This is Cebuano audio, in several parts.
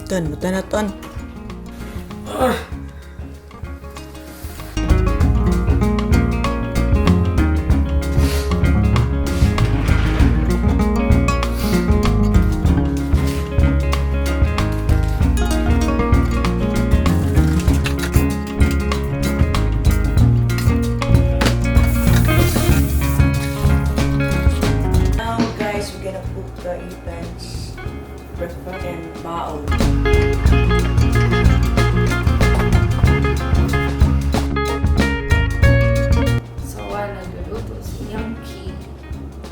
Ton, buta na ton. Now guys, we're gonna cook the Ethan's breakfast and baon. So, while nagluluto si Yankee,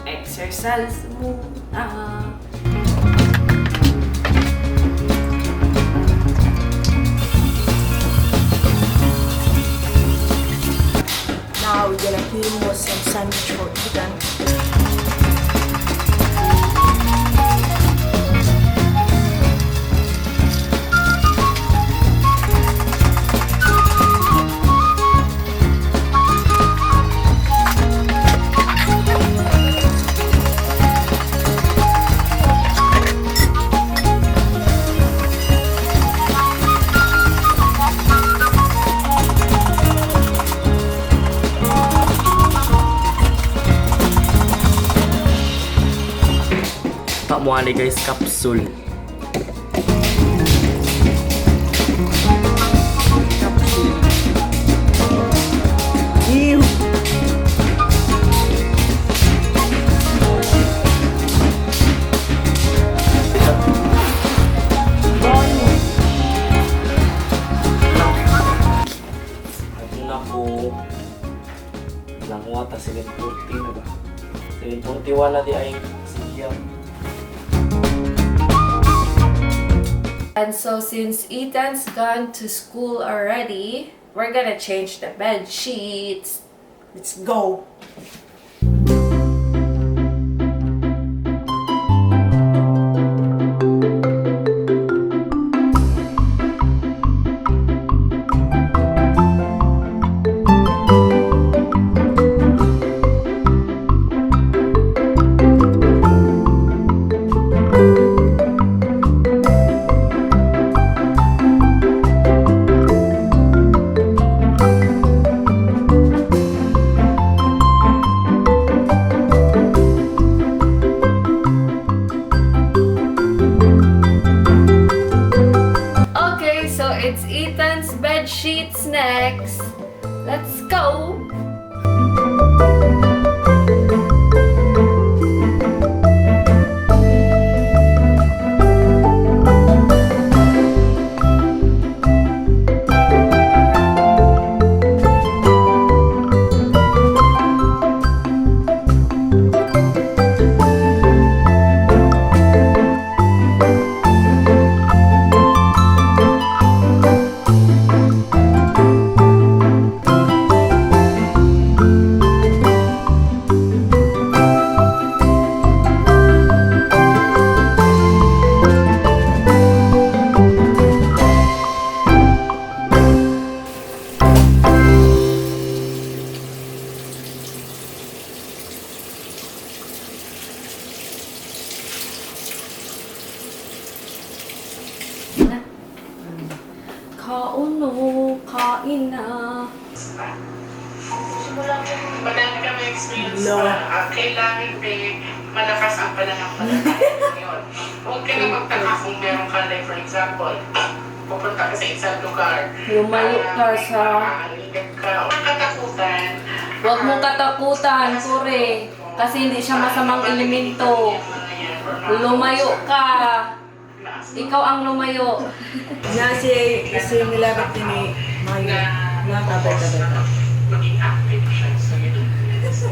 exercise muna. Now we're gonna heat some sandwich for Ethan. Pamuali guys, capsule. Ew! Adto na ko langwata 7:40 na ba? 7:41 na di ay siya. And so since Ethan's gone to school already, we're gonna change the bed sheets. Let's go! Okay, so it's Ethan's bed sheets next. Let's go! Kaon no, kain na. Madami kami experience No. na kailangan be malakas ang pananampalataya ngayon. Huwag ka na magtaka kung meron ka, like for example, pupunta ka sa isang lugar. Lumayo ka may sa- makakaligan ka o katakutan. Huwag mong katakutan, kure. Kasi hindi siya masamang elemento. Lumayo ka. Ikaw ang lumayo. Na si si nilabot ni Mayo. Na tabay tabay ta. Maging active siya. So, yun. So,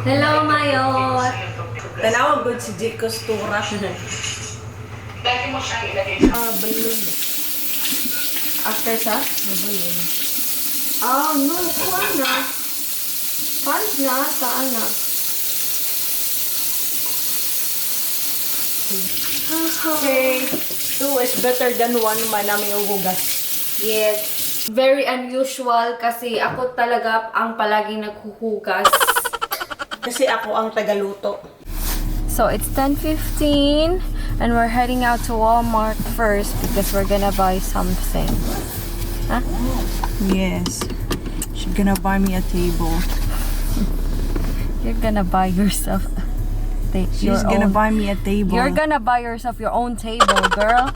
Hello, Mayo. Tanawa good si J. Costura. Lagi mo siyang ilagay sa Ah, balloon. After sa? Balloon. Ah, no. Kuha na. 5 na. Saan na? Okay. Two is better than one man na may ugugas. Yes. Very unusual kasi ako talaga ang palaging naghuhugas. Kasi ako ang tagaluto. So it's 10:15 and we're heading out to Walmart first because we're gonna buy something. Huh? Yes. She's gonna buy me a table. You're gonna buy yourself She's your gonna own- buy me a table. You're gonna buy yourself your own table, girl.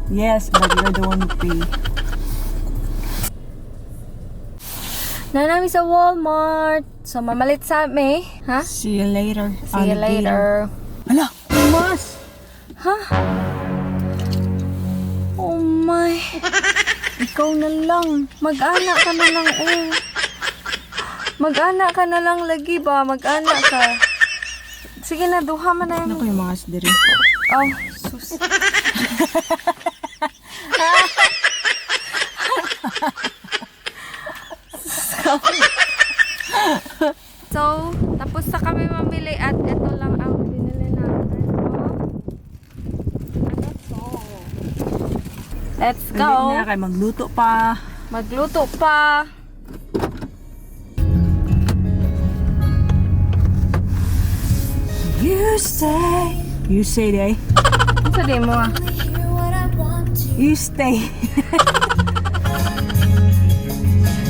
Yes, but you're the one who pay. Naa nami sa Walmart. So mamalit sa mi, ha? See you later. See you later. Hala! Mas! Huh? Oh my. Ikaw na lang. Mag-ana ka na lang, eh. Mag-ana ka na lang lagi ba? Mag-ana ka. Sige na, duha man na Ano yun. ko yung mga diri? Oh, sus. So, tapos na kami mamili at ito lang ang binili natin. Oh. Ano to? Let's go. Dali na kay magluto pa. Magluto pa. You say. You say day. Ano sa mo ah? You stay.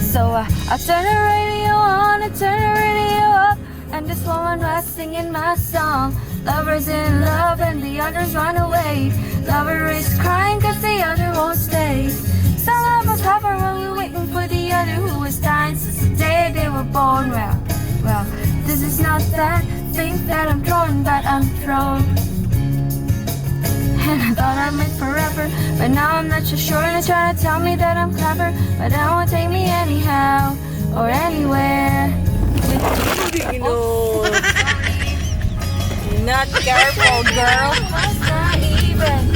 So I turn the radio on, I turn the radio up, and this woman was singing my song. Lovers in love and the others run away. Lover is crying 'cause the other won't stay. Some of us have our while we're waiting for the other who was dying since the day they were born. Well, well, this is not that thing that I'm drawn, but I'm thrown. And I thought I meant forever, but now I'm not so sure. And they're trying to tell me that I'm clever, but that won't take me anyhow or anywhere. No. Not careful, girl. Was not even.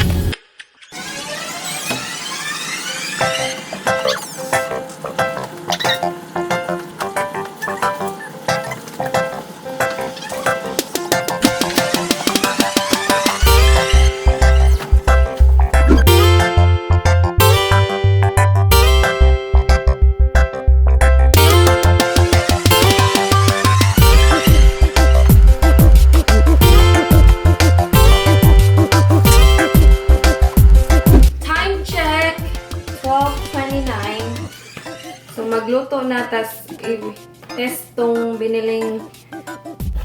Time check! 12:29. So magluto na, tas i-test tong biniling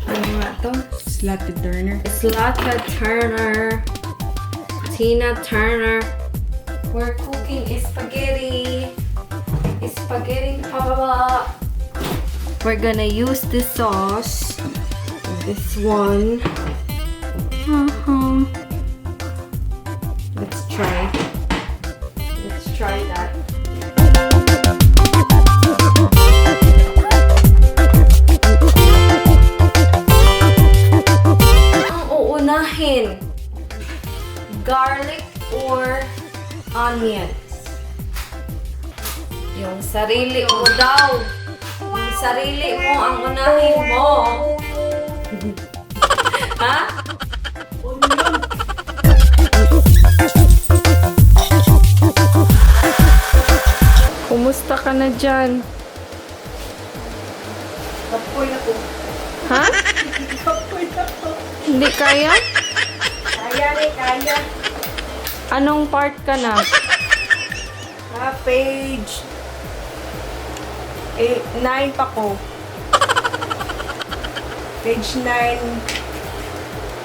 ano nga to? Slotted Turner. Slotted Turner. Tina Turner. We're cooking spaghetti. Spaghetti pababa. We're gonna use this sauce. This one. Let's try. Let's try that. Ang uunahin, garlic or onions? Yung sarili mo daw. Yung sarili mo ang unahin mo. Ha? Kumusta ka na dyan? Kapoy na ko. Ha? Kapoy na ko. Hindi kaya? Kaya ni, kaya. Anong part ka na? Ah, page 8, 9 pa ko. Page 9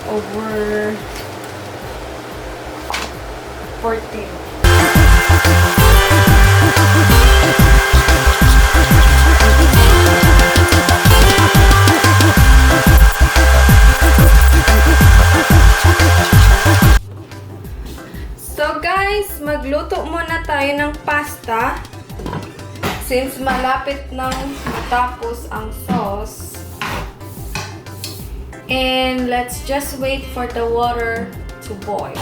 over 14. So guys, magluto muna tayo ng pasta. Since malapit nang matapos ang sauce. And let's just wait for the water to boil.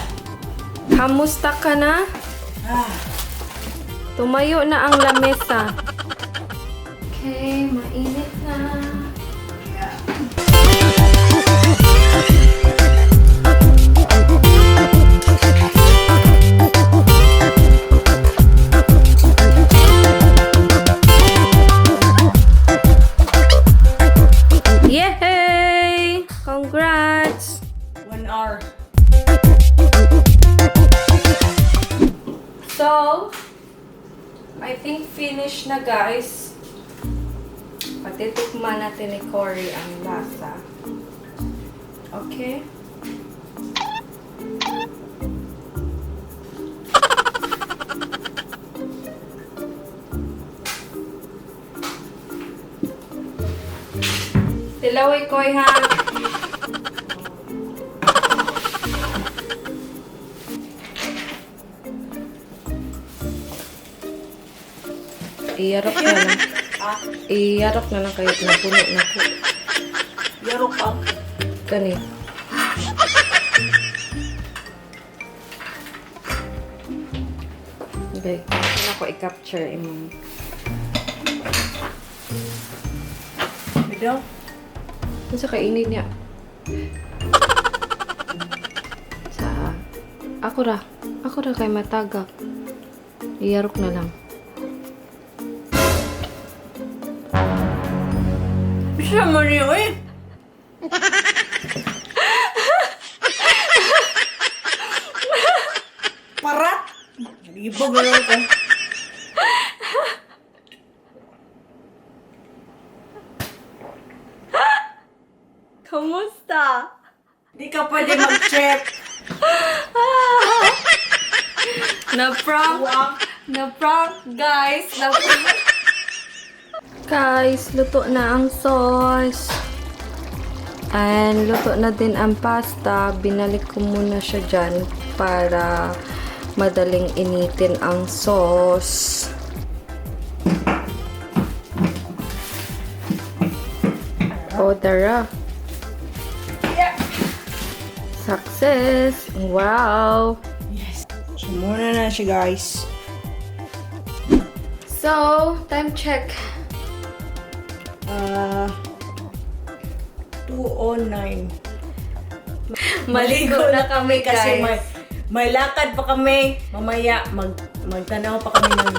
Kamusta ka na? Tumayo na ang lamesa. Okay, mainit na. Yay! Congrats! 1 hour. So, I think finish na, guys. Patitikman natin ni Cory ang lasa. Okay? Tilaway, Koy, ha? Iyarok na lang. Iyarok na lang kayo. Napuno na ko. Yaro pa. Kani. Okay. Ano ko i-capture imong. Bidaw. Ano sa kainin niya? Sa... Ako ra. Ako ra kay matagak. Iyarok na lang. Bisa mo niyo eh. Parat! Ibog na lang ko. Kamusta? Di ka pwede mag-check. Na-prank! Na-prank, guys! Na-prank! Guys, luto na ang sauce. And luto na din ang pasta. Binalik ko muna siya dyan para madaling initin ang sauce. Oh, tara. Success! Wow! So, muna na siya, guys. So, time check. 2:09. Maligo na kami, guys. Kasi may lakad pa kami. Mamaya, magtanaw pa kami ng...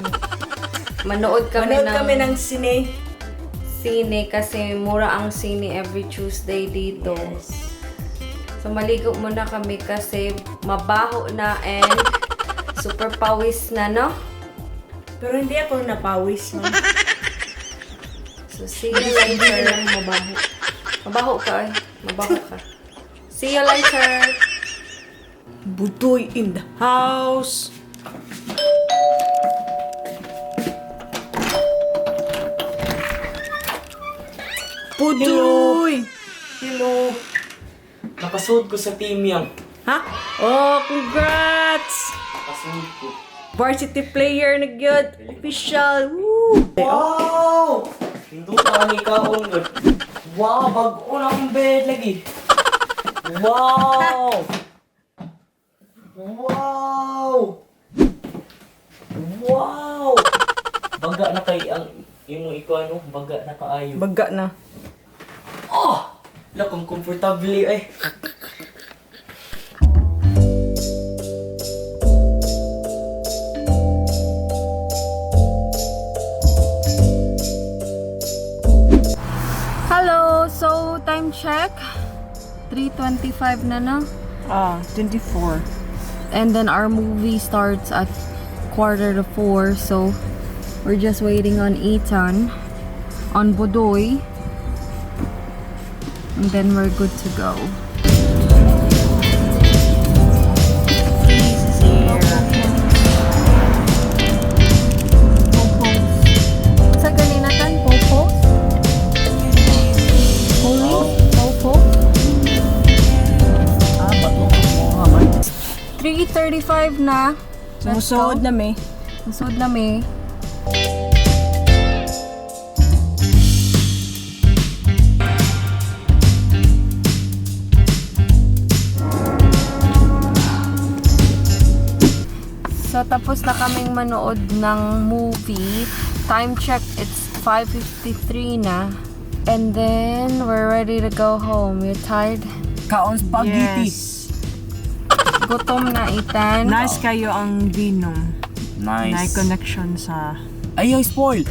Manood kami Manood ng kami ng sine. sine kasi mura ang sine every Tuesday dito. So, maligo muna kami kasi mabaho na and super pawis na, no? Pero hindi ako napawis. No? So, see you later. Mabaho. Mabaho ka eh. Mabaho ka. See you later! Budoy in the house. Budoy! Hello! Nakasuod ko sa team yang. Ha? Oh, congrats! Nakasuod ko. Varsity player na gyud. Official. Woo! Wow! Hindi pa kami kaon. Wow! Bag-o na akong bed lagi. Wow! Wow! Wow! Baga na kay ang imong ikuano, baga na kaayo. Baga na. Oh! Lakong komportable eh. Hello! So, time check. 3:25 na, no? 24. And then our movie starts at 3:45, so we're just waiting on Ethan, on Budoy, and then we're good to go. Sa ganina tan popo? Holy popo? 3:35 na. Let's go. Sumusuod na may. Musod na may. So, tapos na kaming manood ng movie. Time check, it's 5:53 na. And then, we're ready to go home. You tired? Kaon spaghetti. Yes. Gutom na, Ethan. Nice kayo ang Venom. Nice. Nice connection sa Ay, ay, spoil.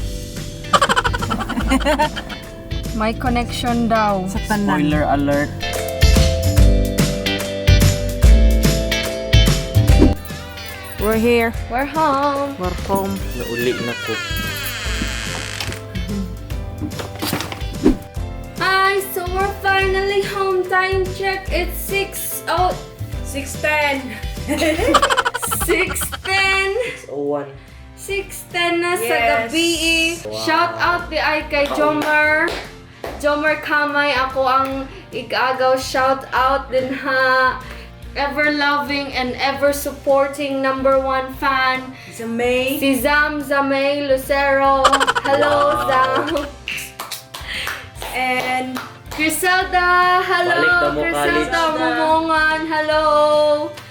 May connection daw. Sa tanan. Spoiler alert. We're here. We're home. We're home. Nauli na ko. Hi, so we're finally home. Time check, it's 6, oh, 6:10. 6:10. 6:01. 6:10 na sa gabi. Shout out diay kay Jomer. Jomer Kamay, ako ang igagaw. Shout out din ha. Ever loving and ever supporting number one fan. Sa May. Si Zam Zamay Lucero. Hello, Zam. And Griselda, hello. Balik na mo, Griselda college. Mumongan, hello.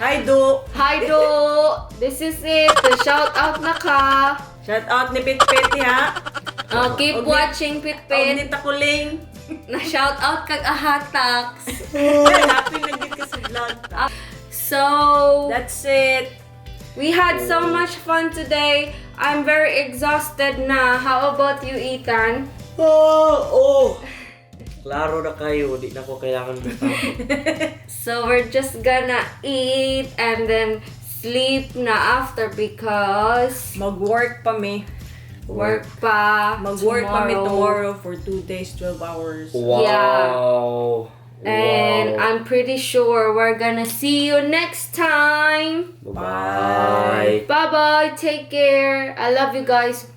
Hi, Do. Hi, Do. This is it. The shout out na ka. Shout out ni Pitpit ha. Keep watching, Og ni Pitpit. Takuling. Na shout out kag Ahatax. Happy na gid ka sa vlog. So, That's it. We had so much fun today. I'm very exhausted na. How about you, Ethan? Oh! Klaro na kayo, di na ko kailangan butang. So, we're just gonna eat and then sleep na after because Mag-work pa mi. Work pa. Mag-work pa mi tomorrow for 2 days, 12 hours. Wow. Yeah. And Wow. I'm pretty sure we're gonna see you next time. Bye-bye. Bye bye. Take care. I love you guys.